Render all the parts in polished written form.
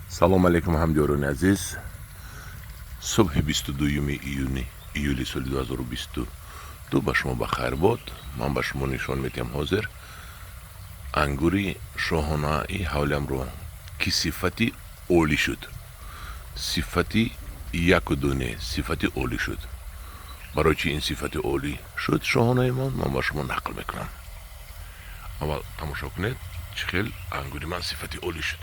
Салом алейкум, ҳамдиёрони азиз. Субҳи 22 июли соли 2022 ба шумо ба хайр бод. Ман ба шумо нишон медиҳам ҳозир ангури шоҳонаи ҳавлиамро, ки сифати олӣ шуд. Сифати яку ду не, сифати олӣ шуд. Барои чи ин сифати олӣ шуд шоҳонаи ман, ман ба шумо нақл мекунам. Аввал тамошо кунед, чӣ хел ангури ман сифати олӣ шуд.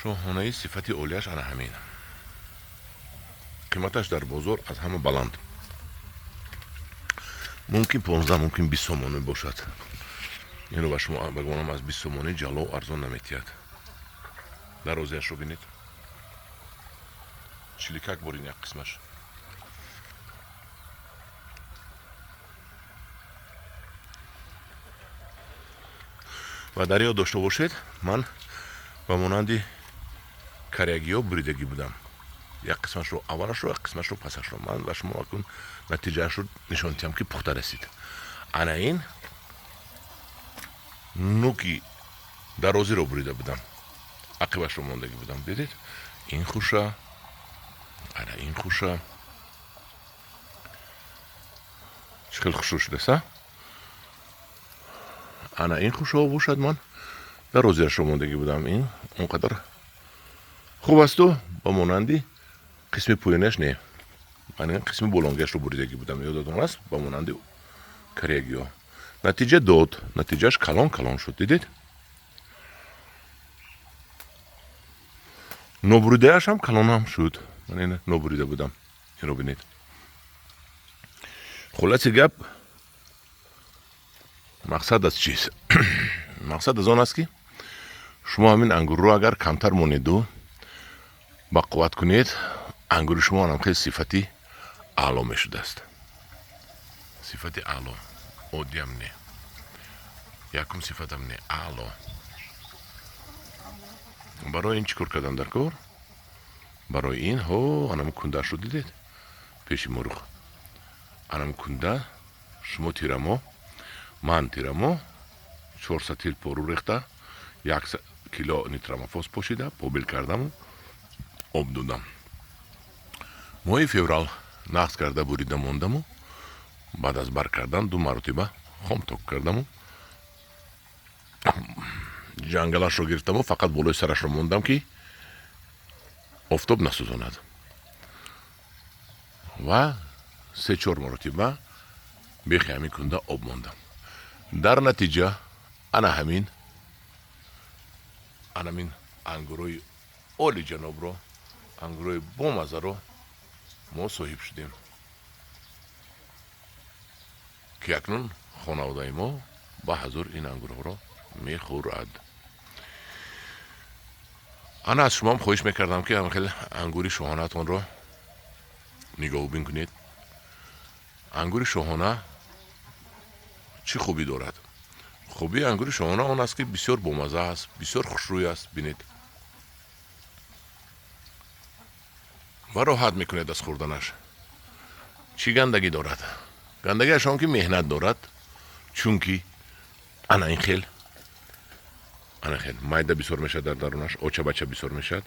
Шоҳонаи сифати олияш ана ҳамин. Қиматаш дар бозор аз ҳама баланд. Мумкин 15, мумкин 20 сомонӣ бошад. Инро ба шумо ба гумонам аз 20 сомонӣ ҷалов арзон наметиҳад. Дарозиашро бинед. 41 бор ин як қисмаш. Ва дар ёд дошта бошед, ман ба монанди карягиҳо буридагӣ будам. Як қисмашро аввалашро, як қисмашро пасашро. Ман ба шумо акун натиҷаашро нишон диҳам, ки пухта расид. Ана ин нуки дарозиро бурида будам, ақибашро мондагӣ будам. Дидед, ин хуша, ана ин хуша чӣ хел хушрӯ шудааст, а? Ана ин хушаҳо бошад, ман дарозиашро мондагӣ будам. Ин он қадар хуб асту ба монанди қисми поёнаш не. Ман ин қисми болонгиашро буридагӣ будам, ёдатон аст, ба монанди карягиҳо. Натиҷа дод, натиҷааш калон калон шуд, дидед? Нобуридааш ҳам калонам шуд. Ман ин нобурида будам, инро бинед. Хулоси гап, мақсад аз чист? Мақсад аз он аст, ки шумо ҳамин ангурро агар камтар монеду ба қувват кунед, ангури шумо анам хеле сифати аъло мешудааст. Сифати аъло, оддиам не, якум сифатам не, аъло. Барои ин чӣ кор кардам дар кор? Барои ин ҳо анам кундаашро дидед пеши мурғ. Анам кунда шумо тирамо, ман тирамо 400 тил пору рехта, 1 кило нитрамофос пошида, побил кардаму об додам. Моҳи феврал нақс карда бурида мондаму баъд аз бар кардан ду маротиба хом ток кардаму ҷангалашро гирифтаму фақат болои сарашро мондам, ки офтоб насӯзонад, ва се-чор маротиба бехи ҳамин кунда об мондам. Дар натиҷа ана ҳамин анамин ангурои оли ҷанобро, ангурои бомазаро мо соҳиб шудем, ки акнун хонаводаи мо ба ҳазур ин ангурҳоро мехӯрад. Ана аз шумоам хоҳиш мекардам, ки ҳамхел ангури шоҳонаатонро нигоҳубин кунед. Ангури шоҳона чӣ хубӣ дорад? Хубии ангури шоҳона он аст, ки бисёр бомаза аст, бисёр хушрӯй аст, бинед, ва роҳат мекунед аз хӯрданаш. Чӣ гандагӣ дорад? Гандагиаш он ки меҳнат дорад, чунки ана ин хел, ана хел майда бисёр мешавад дар дарунаш, очабача бисёр мешавад,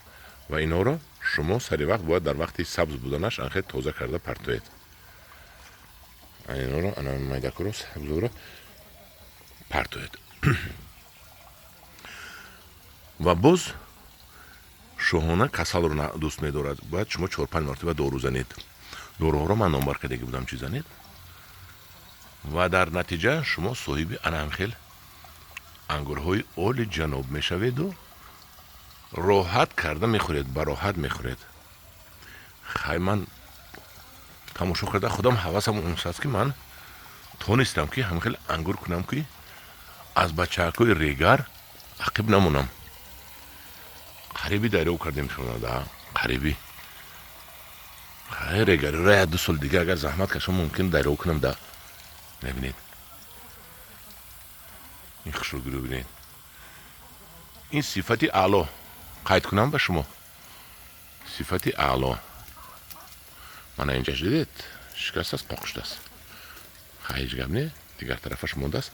ва инҳоро шумо сари вақт бояд дар вақти сабз буданаш анхел тоза карда партоед. Инҳоро, ана майдакро, сабзро партоед. Ва боз шоҳона касалро дӯст медорад. Бояд шумо 4-5 маротиба дору занед. Доруҳоро ман номбар кардагӣ будам, чӣ занед, ва дар натиҷа шумо соҳиби ана ҳамхел ангурҳои оли ҷаноб мешаведу роҳат карда мехӯред, ба роҳат мехӯред. Хай, ман тамошо карда худам ҳавасам унсаст, ки ман тонистам, ки ҳамхел ангур кунам, ки аз бачаакҳои регар ақиб намонам. Қариби дарё кардем шонада, қариби. Хай, регариро як ду сол дига агар заҳмат кашам, мумкин дарё кунам. Да мебинед, ин хушрӯгиро бинед, ин сифати аъло. Қайд кунам ба шумо, сифати аъло. Мана инҷаш дидед, шикастааст, қоқ шудааст. Хай, ҳеҷ гап не. Дигар тарафаш мондааст.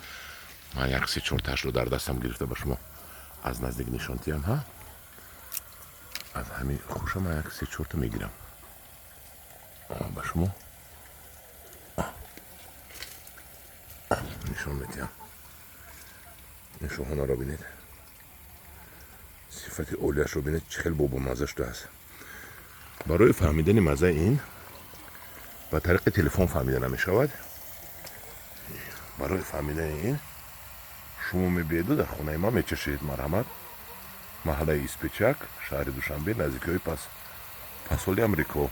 Ман як се чортаашро дар дастам гирифта ба шумо аз наздик нишон диҳам. Ҳа, аз ҳамин хуша ман як се чорта мегирам, ба шумо нишон медиҳам. Ин шоҳонаро бинед, сифати олияшро бинед, чӣ хел бобомазза шудааст. Барои фаҳмидани маззаи ин ба тариқи телефон фаҳмида намешавад. Барои фаҳмидани ин шумо мебиеду дар хонаи ман мечашед. Марҳамат, маҳаллаи Испечак, шаҳри Душанбе, наздикиҳои пасоли Амрико.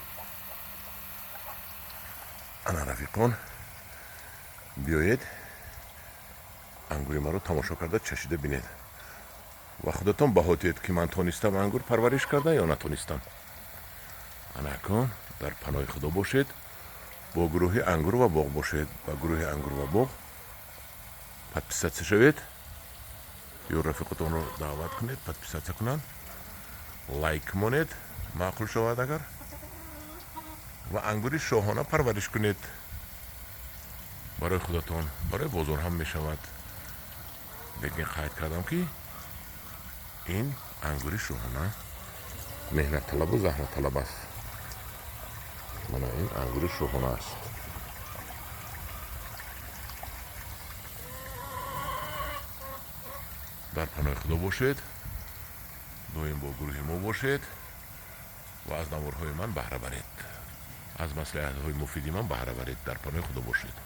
Ана рафиқон, биёед, ангури маро тамошо карда, чашида бинед ва худатон баҳо диҳед, ки ман тонистам ангур парвариш карда ё натонистам. Ана акун дар паноҳи Худо бошед, бо гурӯҳи Ангур ва боғ бошед. Ба гурӯҳи Ангур ва боғ подписаться шавед ё рафиқатонро даъват кунед, подписаться кунанд, лайк монед, маъқул шавад агар, ва ангури шоҳона парвариш кунед барои худатон, барои бозор ҳам мешавад. Лекин қайд кардам, ки ин ангури шоҳона меҳнатталабу заҳматталаб аст. Мана ин ангури шоҳона аст. Дар паноҳи Худо бошед, доим бо гурӯҳи мо бошед ва аз наворҳои ман баҳра баред, аз маслиҳатҳои муфиди ман баҳра баред. Дар паноҳи Худо бошед.